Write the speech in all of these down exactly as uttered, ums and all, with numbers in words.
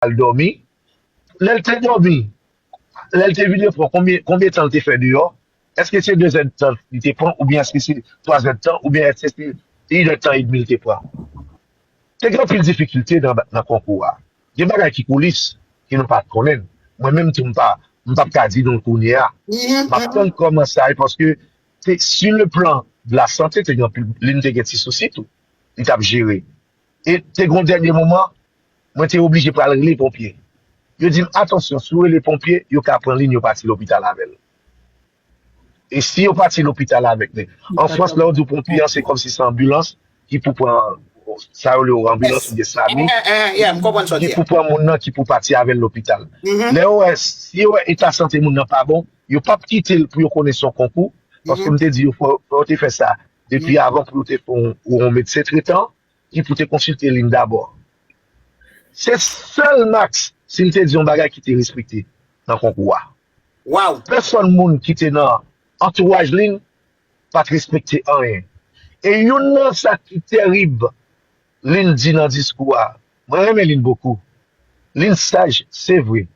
al dòmi. Lè l te dòmi, lè l te vin repran, konbyen, konbyen tan l te fè deyò? Èske se de zèdtan li te pran, oubyen èske se twa zèdtan, oubyen èske se inèdtan edmi li te pran? Te gen anpil difikilte nan, nan konkou a. Gen bagay ki koulis, ke nou pa t konnen. Mwen menm tou, m pa, m p ap ka di nou l kounye a. M ap tann kòman sa ye, paske te, sur le plan de la santé, te gen anpil, li te gen ti sousi tou. Li t ap jere. E te gen yon dènye moman, mwen te oblije pral rele ponpye. Yo di m, "Atansyon, si w rele ponpye, yo ka pran li, yo pati lopital avè l." E si yo pati lopital avèk li? An Frans, lè yo di w ponpye an, se kòmsi se anbilans ki pou pran, sa yo rele yo anbilans oubyen sami, ki pou pran moun nan, ki pou pati avè l lopital. Lè yo wè, si yo wè eta sante moun nan pa bon, yo p ap kite l pou yo konnen se yon konkou, paske m te di yo fò, fò yo te fè sa depi avan pou yo te fè yon, yon medsen tretan ki pou te konsilte Lynn dabò. Se sèl Max, si l te di yon bagay ki te respekte nan konkou a. Pèsòn moun ki te nan antouraj Lynn pa t respekte anyen. E youn nan sa ki tèrib, Lynn di nan diskou a, mwen renmen Lynn bokou. Lynn saj, se vre.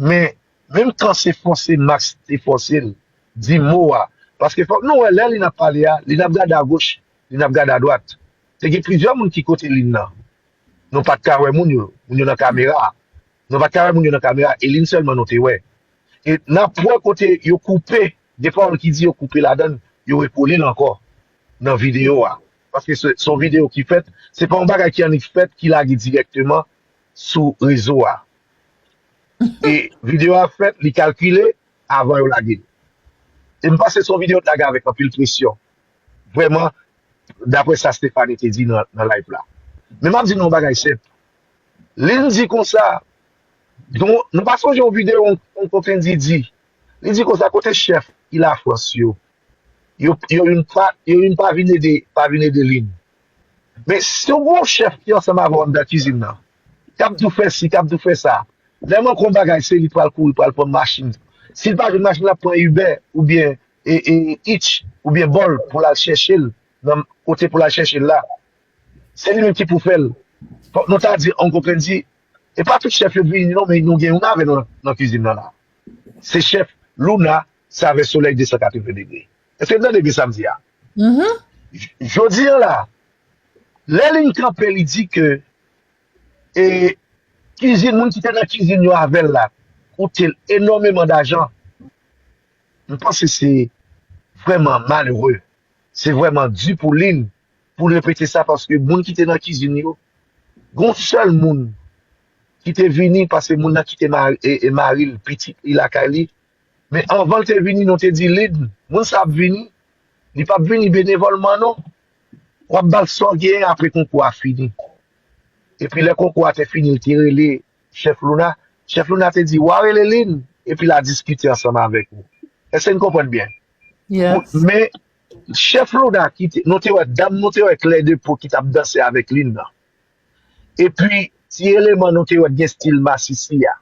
Men, menm kan se fòse Max te fòse l di mo a, paske fòk nou wè lè Lynn ap pale a, Lynn ap gade agoch, Lynn ap gade adwat. Te gen plizyè moun ki kote Lynn nan. Nou pa t ka wè moun yo, moun yo nan kamera a. Nou pa t ka wè moun yo nan kamera, e Lynn sèlman nou te wè. E n ap wè kote yo koupe, gen pawòl ki di yo koupe ladan l, yo rekole l ankò nan videyo a. Paske se, se yon videyo ki fèt, se pa yon bagay ki annik fèt, ki lage dirèkteman sou rezo a. E videyo a fèt, li kalkile avan yo lage l. E m panse se yon videyo t lage avèk anpil presyon. Vrèman, daprè sa Stephanie te di nan, nan live la. Men m ap di nou yon bagay senp. Lynn di konsa, don, nou pa sonje yon videyo yon, yon kote di di. Li di konsa, kote chèf ki Lafrans yo? Yo, yo youn pa, yo youn pa vin ede, pa vin ede Lynn. Men si w gon chèf ki ansanm avè w anndan kizin nan, k ap di w fè si, k ap di w fè sa, lè manke yon bagay, se li k pral kouri, pral pran machin. Si l pa jwenn machin, l ap pran Uber oubyen e, e, Hitch oubyen Bolt pou l al chèche l nan kote pou l al chèche l la. Se li menm ki pou fè l. Fòk nou ta di, on konprann di, e pa tout chèf yo k vini non, men nou gen youn avè nou nan, nan kizin nan la. Se chèf Luna, se avè Solèy de san katreven degre. Èske n tande byen sa m di a? J-, jodi a la, lè Lynn kanpe, li di ke, e, kizin, moun ki te nan kizin yo avè l la, koute l enòmeman dajan. M panse se vrèman malere. Se vrèman di pou Lynn pou l repete sa, paske moun ki te nan kizin yo, gon sèl moun ki te vini, paske moun nan kite mari, e, e mari l, pitit li lakay li. Men anvan l te vini, nou te di, Lynn, moun sa ap vini, li p ap vini benevòlman non. W ap ba l sa w genyen apre konkou a fini. Epi lè konkou a te fini, l te rele chèf Luna. Chèf Luna te di, w a rele Lynn, epi l a diskite ansanm avèk ou. Èske n konprann byen? Men chèf Luna ki te, nou te wè, dam nou te wè klè de po ki t ap danse avèk Lynn nan. Epi, ti eleman nou te wè t gen stil masisi a.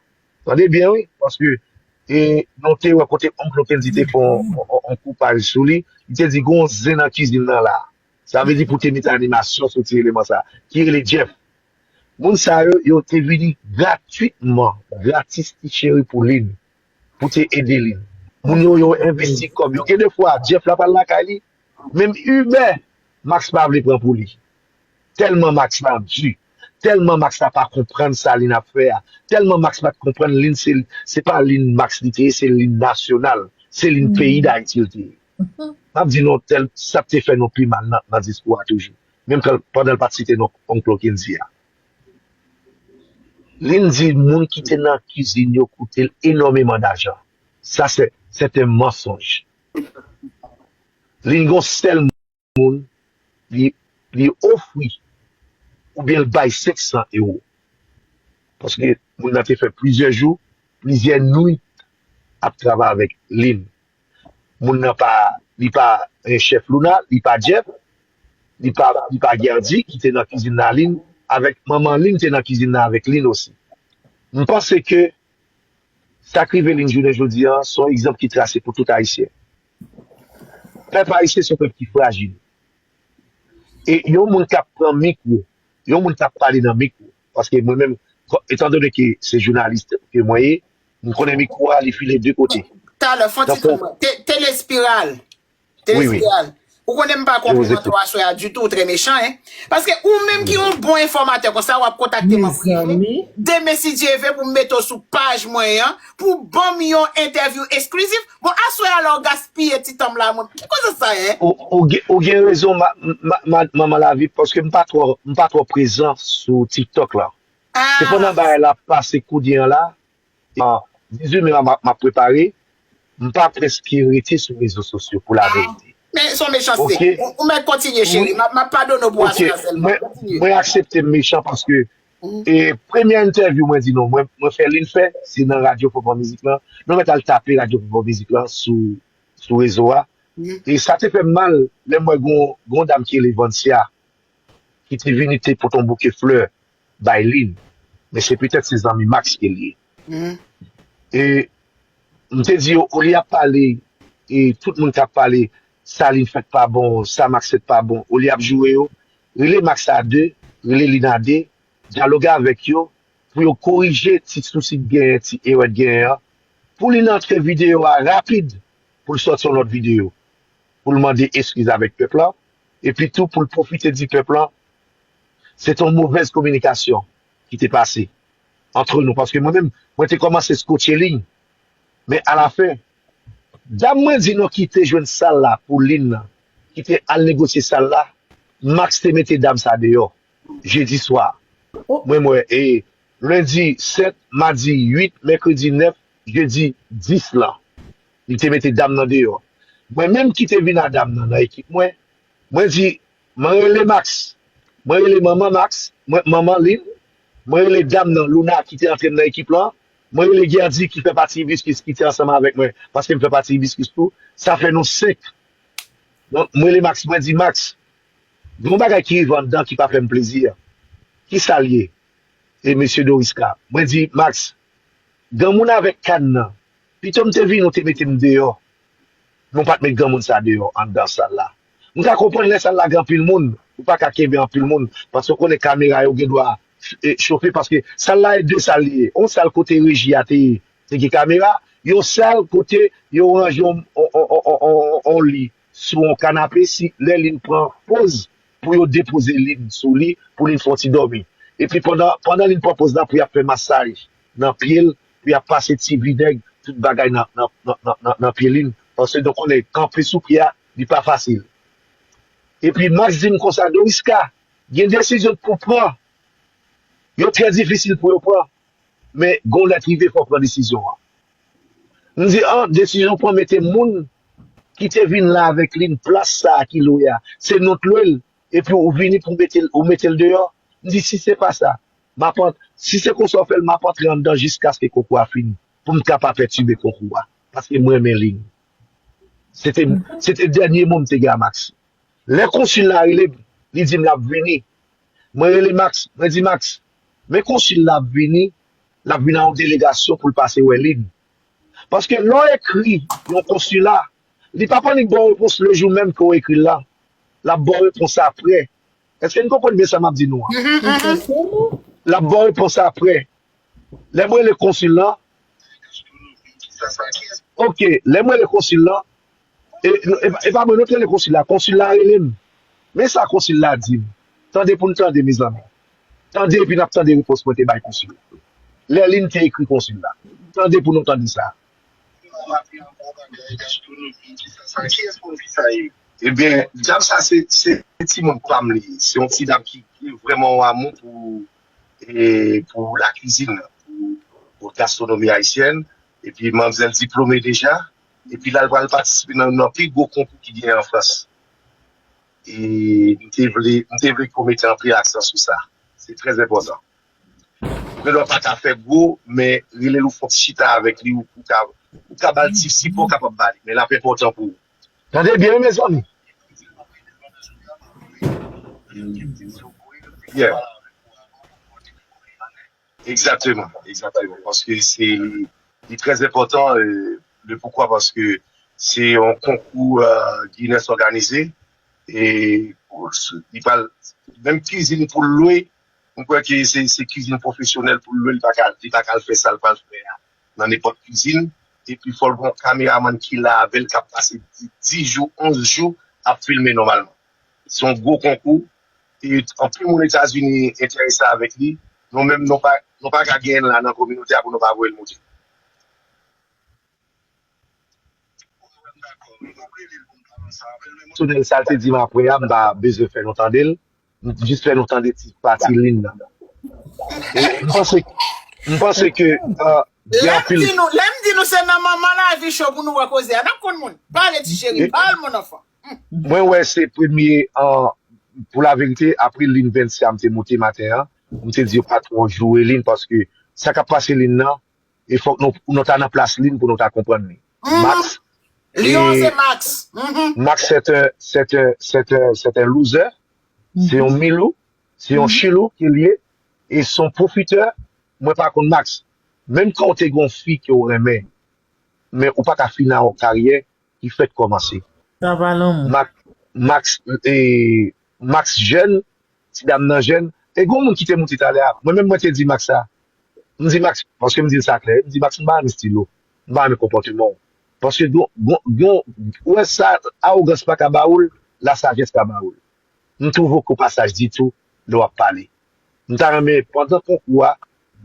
Tande byen, wi, paske, e, nou te wè kote onk Lokendy te fè on, on, on koupaj sou li. Li te di, gon zen nan kizin nan la. Sa vle di pou te mete animasyon sou ti eleman sa, ki rele Jeff. Moun sa yo, yo te vini gratitman, gratis ti cheri pou Lynn, pou te ede Lynn. Moun yo, yo envesti kòb yo. Gen de fwa, Jeff la pral lakay li, menm Uber, Max pa vle pran pou li. Tèlman Max la di, tèlman Max la pa konprann sa Lynn ap fè a, tèlman Max pa t konprann Lynn se, se pa Lynn Max li te ye, se Lynn nasyonal, se Lynn peyi Dayiti l te ye. M ap di nou tèl, sa k te fè nou pi mal nan, nan diskou a toujou. Menm kan, pandan l pa t site non onk Lokendy a. Lynn di moun ki te nan kizin yo koute l enòmeman dajan. Sa se, se te mansonj. Lynn gon sèl moun, li, li ofri oubyen l bay senk san ewo. Paske moun nan te fè plizyè jou, plizyè nwit ap travay avèk Lynn. Moun nan pa, li pa, eh, chèf Luna, li pa Jeff, li pa, li pa Guerdy ki te nan kizin nan Lynn, avèk manman Lynn te nan kizin nan avèk Lynn osi. M panse ke sa k rive Lynn jounen jodi a, se yon egzanp ki trase pou tout Ayisyen. Pèp ayisyen se yon pèp ki frajil. E yon moun k ap pran mikwo, yon moun k ap pale nan mikwo, paske mwen menm, Ko- Etandone ke se jounalis ke mwen ye, m konnen mikwo a li file de kote. Talè, fon ti Tankou- kòman. Te- Telespiral. Wi, wi. Telespiral. Ou konnen m pa Je vous konpliman écoute. twa aswè a ditou, ou trè mechan, en. Paske ou menm ki yon bon enfòmatè konsa, w ap kontakte m an prive. Demen, si Dye vle, pou m mete w sou paj mwen an, pou ban m yon entèvyou eksklizif. Bon, aswè a la, w gaspiye ti tan m la, mwen. Ki koze sa ye? Ou, ou, gen- ou gen rezon, ma, ma, ma, manman Lavi, paske m pa twò, m pa twò prezan sou TikTok la. Se pandan bagay la ap pase kounye an la, an dizuit me la m ap m ap prepare, m pa prèske rete sou rezo sosyo pou la verite. Men se yon mechanste. Ok. Ou, ou mèt kontinye, cheri. M ap m ap padone w pou Ok, aswè a sèlman. mwen, Kontinye. Mwen aksepte m mechan paske e premye entèvyou mwen di nou, mwen, mwen fè li, l fè, se nan Radyo Fanfan Mizik lan. Nou mèt al tape Radyo Fanfan Mizik lan sou, sou rezo a. E sa te fè m mal lè m wè gon, gon dam ki rele Vancia, ki te vini te pote yon bouke flè bay Lin. Men se petèt se zanmi Max ke l ye. E m te di yo, olye ap pale, e tout moun k ap pale, sa Lin fèt pa bon, sa Max fèt pa bon, olye ap joure yo, rele Max a de, rele Lin a de, dyaloge avèk yo, pou yo korije ti sousi k genyen, ti erè k genyen an, pou Lin antre videyo a rapid, pou l sòti yon lòt videyo, pou l mande eskiz avèk pèp la, epi tou pou l pwofite di pèp la, se te yon movèz kominikasyon ki te pase antre nou, paske mwen menm, mwen te kòmanse skotche Lin, men alafen, dam mwen di nou ki te jwenn sal la pou Lin nan, ki te al negosye sal la, Max te mete dam sa deyò, jedi swa. Mwen, mwen, e lendi sèt, madi uit, mèkredi nèf, jedi dis lan, li te mete dam nan deyò. Mwen menm ki te vin a dam nan nan ekip mwen, mwen di, mwen rele Max, mwen rele manman Max, mwen, manman Lin, mwen rele dam nan, Luna, ki te antre m nan ekip lan, mwen rele Gerdy ki fè pati Hibiscus ki te ansanm avèk mwen, paske m fè pati Hibiscus tou, sa fè nou senk. Donk, mwen rele Max, mwen di, Max, gen yon bagay ki rive anndan ki pa fè m plezi. Kisa l ye? E mesye Doriska, mwen di, Max, granmoun avèk kann nan, pito m te vini, ou te mete m deyò. Nou pa t met granmoun sa deyò anndan sal la. M ka konprann lè sal la gen anpil moun, ou pa ka kenbe anpil moun, paske w konnen kamera yo gen dwa e, chofe, paske sal la e de sal li ye. Yon sal kote reji a te ye, te gen kamera, yon sal kote yo ranje yon, yon, yon, yon, yon, yon li sou yon kanape, si lè Lin pran poz pou yo depoze Lin sou li, pou Lin fè yon ti dòmi. Epi pandan, pandan Lin pran poz la, pou y ap fè masaj nan pye l, pou y ap pase ti vinèg, tout bagay nan, nan, nan, nan, nan, nan pye Lin. Paske nou konnen, kanpe sou pye a, li pa fasil. Epi Max di m konsa, Doriska, gen desizyon pou pran. Yo trè difisil pou yo pran. Men, gon lè k rive, fò w pran desizyon an. M di, an, desizyon pran mete moun ki te vin la avèk Lin, plas sa a ki lwe a, se nou t lwe l, epi ou vini pou mete l, ou mete l deyò. M di, si se pa sa, m ap an-, si se konsa w fè l, m ap antre anndan jiskaske konkou a fini, pou m ka pa pètibe konkou a, paske m renmen Lin. Se te, se te dènye mo m te gen a Max. Lè konsil la rele m, li di m l ap vini. Mwen rele Max, mwen di, Max, men konsil la ap vini, l ap vin a yon delegasyon pou l pase wè Lin. Paske lè w ekri yon konsila, li p ap annik ba w repons lejou menm ke w ekri l la. L ap ba w repons apre. Èske n konprann byen sa m ap di nou an? L ap ba w repons apre. Lè m rele konsil lan, ok, lè m rele konsil lan, e, e, e pa mwen nou t rele konsil la, konsil la rele m. Men sa konsil la di m. Tande pou n tande, mezanmi. Tande epi n ap tande repons mwen te bay konsil la. Lè Lin te ekri konsil la. Tande pou nou tande sa. Ebyen, djab sa se, se timoun pa m li ye. Se yon ti dam ki, ki vrèman yon amou pou, e, pou lakizin, pou, pou gastwonomi ayisyèn. Epi manmzèl diplome deja. Epi la, l pral patisipe nan youn nan pi gwo konkou ki genyen an Frans. E m te vle, m te vle ke w mete anpil aksan sou sa. Se trè enpòtan. Ou gendwa pa ka fè gwo, men rele l, ou fè yon ti chita avèk li, ou, ou ka, ou ka ba l ti sipò w kapab ba li. Men l ap enpòtan pou ou. Tande byen, wi, mezanmi. Yeah. Egzakteman, egzakteman. Paske se, li, li trè enpòtan, e, le poukwa, paske se yon konkou, e, Guinness òganize, e li pral, menm kizin pou l lwe, M kwè ke se se kizin pwofesyonèl pou l lwe, li pa ka li pa ka al fè sa l pral fè a nan nenpòt kizin. Epi fò l gen yon kameramann ki la avè l k ap pase dis jou, onz jou ap filme nòmalman. Se yon gwo konkou. E anpil moun Etazini enterese avèk li. Nou menm nou pa nou pa ka genyen l la nan kominote a pou nou pa voye l monte. Tonèl sa l te di m apre a, m pa bezwen fè nou tande l. M jis fè nou tande ti pati lin nan. E m panse, m panse ke uh, gen Lè m anpil. Di nou, lè m di nou se nan manman lavi show pou nou wè koze a, n ap konn moun. Pale ti cheri, pale mon anfan. Mwen wè se premye an pou la verite apre lin vennsenk a m te moute maten an, m te di yo pa twò joure lin paske sa k ap pase lin nan e fòk nou nou ta nan plas lin pou nou ta konprann li. Max Lion e se Max. Mhm. Max c'est un c'est un c'est un c'est un loser, se yon milou, se yon chilou ke li ye, e se yon pwofitè. Mwen pa konn Max. Menm kan w te gen yon fi ke w renmen, men ou pa ka fini yon karyè ki fèk kòmanse. Sa pa lanmou. Max Max e Max jèn, ti dam nan jèn. E gen moun ki te moute talè a. Mwen menm mwen te di Max sa. M di Max, paske m di l sa klè. M di Max m pa renmen estilo. M pa renmen konpòteman w. Paske gon gon gon ou wè sa awogans pa ka ba ou l, lasajès ka ba ou l. M twouve w ko pasaj ditou lè w ap pale. M ta renmen pandan konkou a,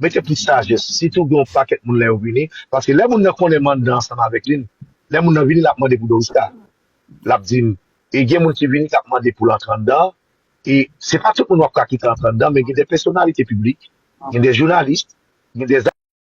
mete plis sajès, sitou gen yon pakèt moun lè yo vini, paske lè moun nan konnen m anndan ansanm avèk li, lè moun nan vini l ap mande pou Doriska. L ap di m, e gen moun ki vini k ap mande pou l antre anndan, e se pa tout moun w ap ka kite antre anndan, men gen de pèsonalite piblik, gen de jounalis, gen de